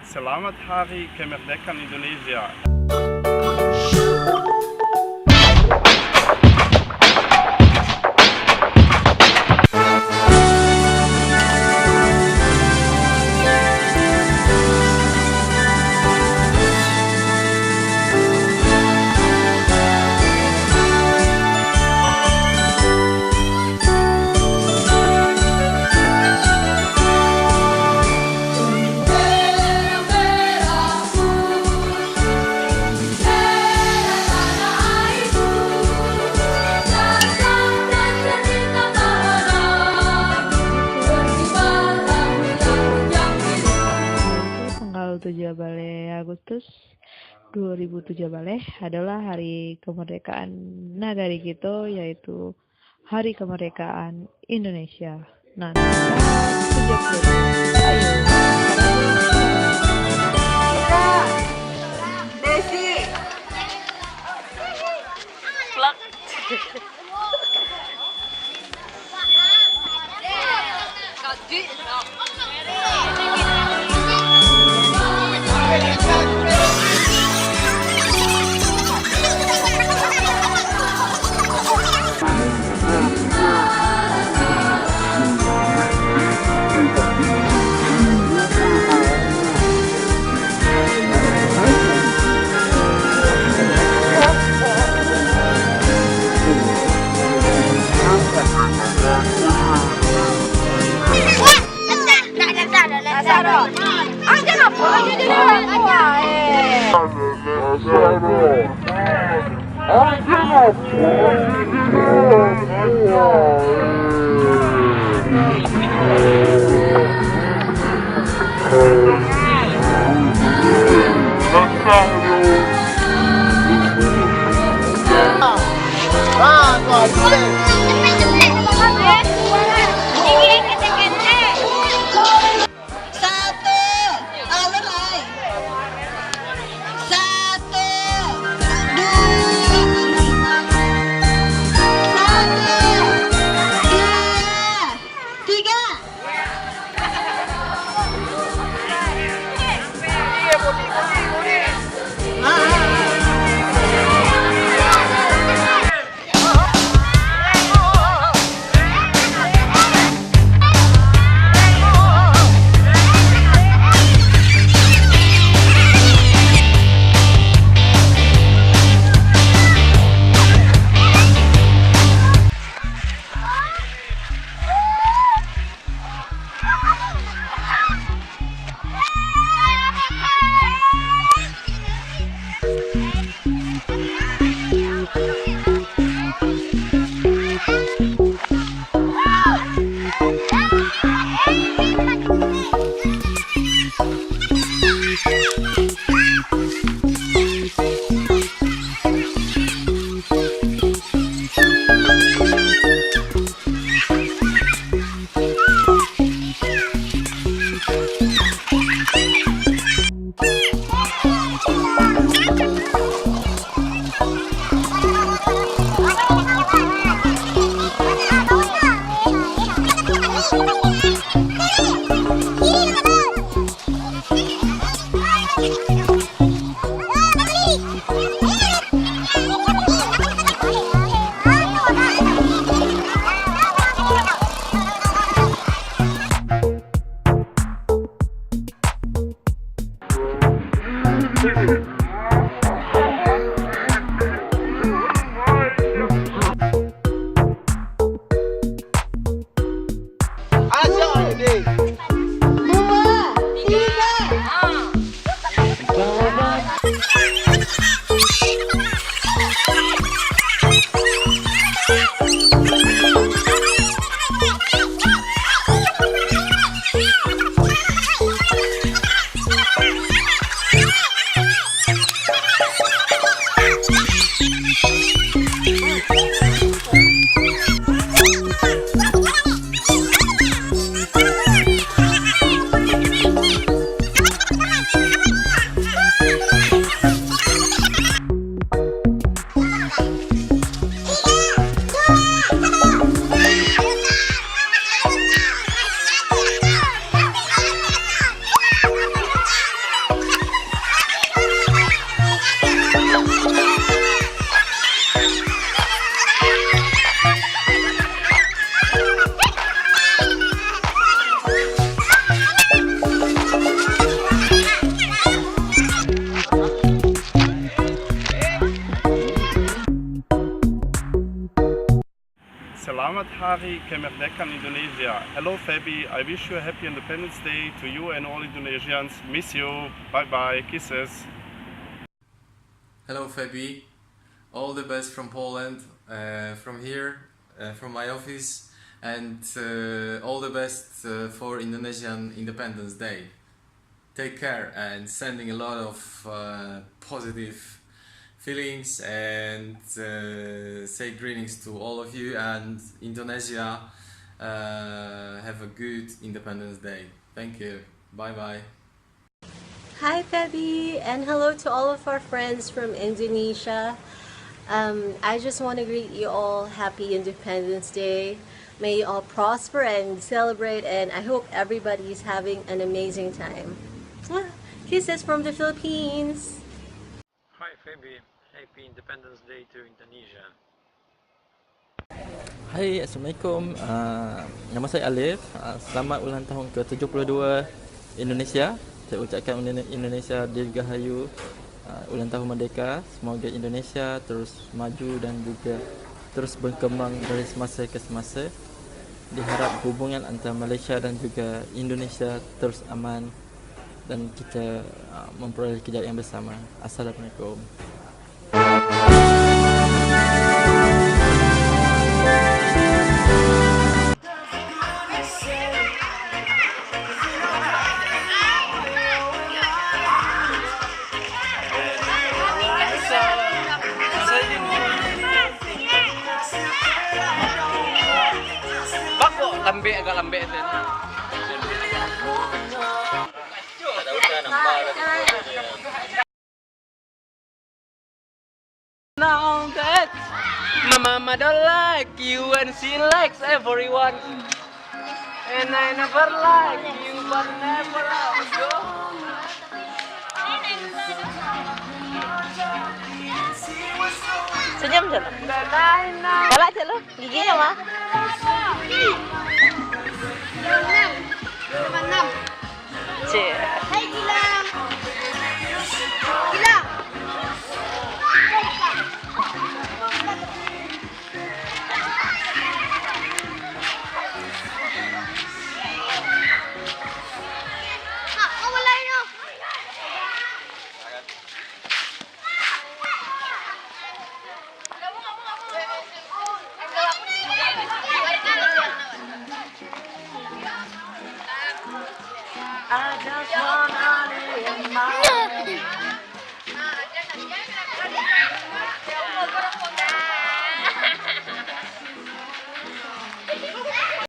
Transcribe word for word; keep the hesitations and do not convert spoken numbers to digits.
Selamat Hari Kemerdekaan Indonesia. Tanggal tujuah baleh Agustus dua ribu tujuah baleh adalah hari kemerdekaan nagari kito, yaitu Hari Kemerdekaan Indonesia. Nah, tujuah puluah. Ayo. Desi. Plak. Satu, alun lai. Satu, dua. Satu, dua, tiga. Hari kemerdekaan Indonesia. Hello Feby, I wish you a happy Independence Day to you and all Indonesians. Miss you. Bye bye. Kisses. Hello Feby. All the best from Poland, uh, from here, uh, from my office, and uh, all the best uh, for Indonesian Independence Day. Take care and sending a lot of uh, positive feelings and uh, say greetings to all of you and Indonesia. Uh, have a good Independence Day. Thank you. Bye bye. Hi, Feby, and hello to all of our friends from Indonesia. Um, I just want to greet you all happy Independence Day. May you all prosper and celebrate, and I hope everybody is having an amazing time. Mwah. Kisses from the Philippines. Hi Feby, happy Independence Day to Indonesia. Hai, Assalamualaikum. Uh, nama saya Alif. Uh, selamat ulang tahun ke tujuh puluh dua Indonesia. Saya ucapkan Indonesia dirgahayu, uh, ulang tahun merdeka. Semoga Indonesia terus maju dan juga terus berkembang dari semasa ke semasa. Diharap hubungan antara Malaysia dan juga Indonesia terus aman dan kita uh, memperoleh kejayaan bersama. Assalamualaikum. Bakok lambek agak lambek tu. Now that my mama don't like you and she likes everyone. And I never like you, but never let go. Senyum je lo. Galak je lo. Giginya mah. Cik.